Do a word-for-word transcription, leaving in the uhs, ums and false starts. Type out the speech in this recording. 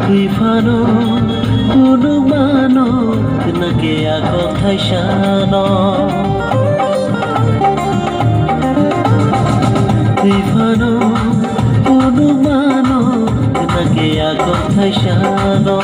Twi phano phunukmano, khna khe a kok thaisano. Twi phano phunukmano, khna khe a kok thaisano.